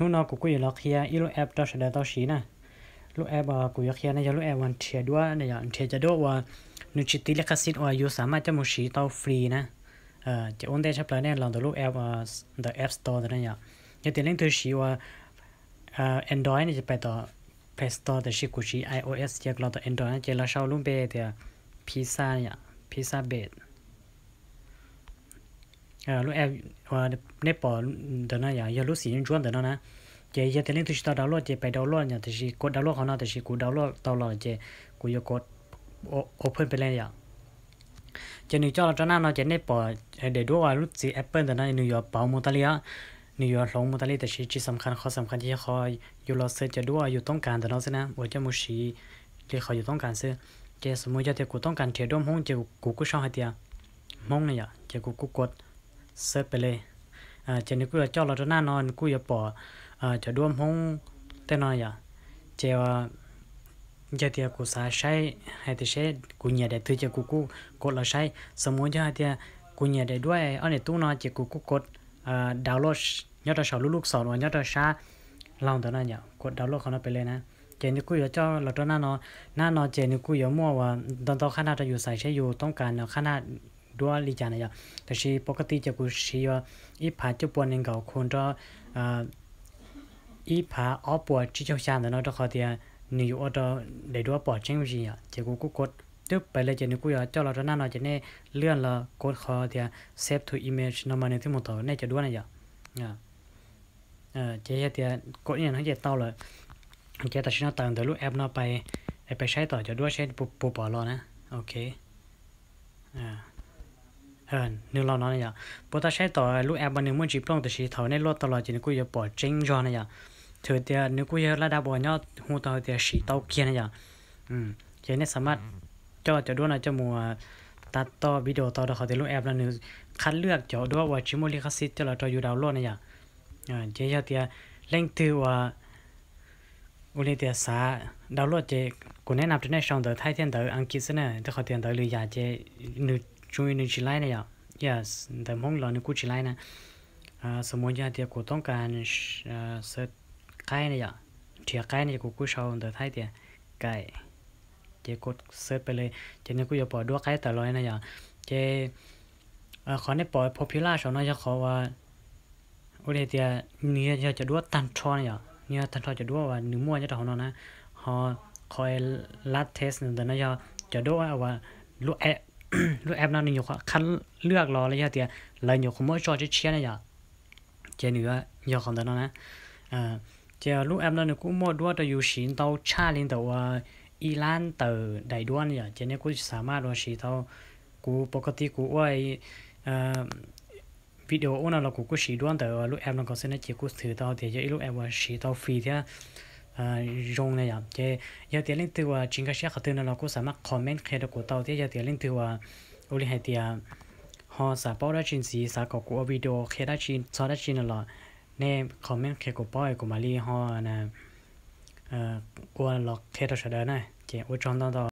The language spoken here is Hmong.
Hnub no kuv kuj yuav los qhia ib lub app rau sawv daws tau siv na. Lub app uas kuv yuav qhia no yog lub app uas nrhiav duab na yom, nrhiav cov duab uas nws tsis tiv li qab xij uas yus xav mas coj mus siv tau free na. Ces ua ntej tshaj plaws nej los ntawm lub app ntawm App Store ntawm no yom. Yog tias leej twg siv uas Android no ces pais tom Play Store, tiam sis kuv siv iOS ces los tom Android no ces los sau lub npe tias Pizza yom, Pizza Bed. Lub app uas nej pom ntawm no yom yog lub xim ntsuab ntawm no na. Ces yog tias leej twg tsis tau download ces pais download yom, tiam sis kuv download qhov no, tiam sis kuv download tau los ces kuv yuav kov open pem li yom. Ces nws coj los rau nab no ces nej pom daim duab uas lub txiv apple ntawm no nws yuav pauv mus tas li os, nws yuav hloov mus tas li, tiam sis tsis xam khas, qhov xam khas ces yog qhov yus los xaiv cov duab yus toob kas ntawm no xwb na, uas coj mus siv li qhov yus toob kas xwb. Ces xws mus yog tias kuv toob kas nrhiav duab Hmoob ces kuv kuj sau hais tias Hmoob na yom, ces kuv kuj kov search pem li. Ces nws kuj yuav coj los rau nab no, nws kuj yuav pom cov duab Hmoob tej no yom. Ces yog tias kuv xav saib hais tias seb kuv nyiam daim twg ces kuv kuj kov los saib. Xws mus yog hais tias kuv nyiam daim duab ob niam tub no ces kuv kuj kov download nyob rau saum lub lub xom uas nyob rau sab laug ntawm no yom, kov download qhov no pem li na. Ces nws kuj yuav coj los rau nab no, nab no ces nws kuj yuav muaj uas ntau ntau qhab nab rau yus xaiv seb yus toob kas qhab nab duab li cas na yom. Tiam sis pov koj ti ces kuv siv yuav ib phav cuaj pua nees nkaum khu nrog ib phav ob puas tsib caug xya ntawm no, rau qhov tias nws yuav ua rau daim duab pom tseeb zis yom. Ces kuv kuj kov twb pem li ces nws kuj yuav coj los rau nab no ces nej lwaj los kov qhov tias save to image no mas nws thiaj mus tom nej cov duab na yom. Ces yog tias kov ib yam no ces tau lawm. Ces tam sim no tawm ntawm lub app no pais, pais saib tom cov duab seb puas pom los na. Ok, nws los no yom. Puas tau saib tom lub app uas nws muaj ntsis plooj, tiam sis thaum nej luaj tau los ces nws kuj yuav pom tseeb zog na yom. Txhais tias nws kuj yog laj dab uas nyob hu tau hais tias siv tau kiag na yom. Ces nej xa maj coj cov duab no coj mus tab tom video tau, rau qhov tias lub app no nws qhab lwaj cov duab uas tsis muaj li qab xij coj los rau yus download na yom. Ces yog tias leej twg uas ua li tias xav download ces kuv neb nam rau nej sau ntawv Thaib thiab ntawv Askiv xwb na, rau qhov tias ntawv lwm yam ces nws tsis, nws tsis laib na yom. Ntawv Hmoob los nws kuj tsis laib na. Xws mus yog tias kuv toob kas xav qaib na yom, nrhiav qaib no ces kuv kuj sau ntawv Thaib tias kaim, ces kuv search pem li, ces nws kuj yuav pom duab qaib tawm los na yom. Ces qhov nej pom popular saum no yog qhov uas ua li tias nws yog cov duab tag nrho na yom, nws yog tag nrho cov duab uas nws muaj nyob rau hauv no na. Ho qhov latest ntawm no yog cov duab uas lub app no nws nyuam qhuav qhab lwaj los los yog tias lawv nyuam qhuav muab tso tshiab tshiab na yom. Ces nws yog qhov ntawm no na. Ces lub app no nws kuj muaj duab rau yus siv ntau tshaj li ntawm uas ib lab tawm daim duab na yom, ces nej kuj xa maj los siv tau. Kuv pov koj ti kuv ua video ub no los kuv kuj siv duab ntawm lub app no ko xwb na, ces kuj xwm tau tias yog ib lub app uas siv tau free thiab zoo na yom. Ces yog tias leej twg uas tsis nkag siab qhov twg no los kuj xa maj comment qhia rau kuv tau thiab. Yog tias leej twg uas ua li hais tias ho xav paub dab tsi ntxiv, xav kom kuv ua video qhia dab tsi txog dab tsi no los nej comment qhia kuv paub es kuv mam li ho ua los qhia rau sawv daws na. Ces ua tsaug ntau ntau.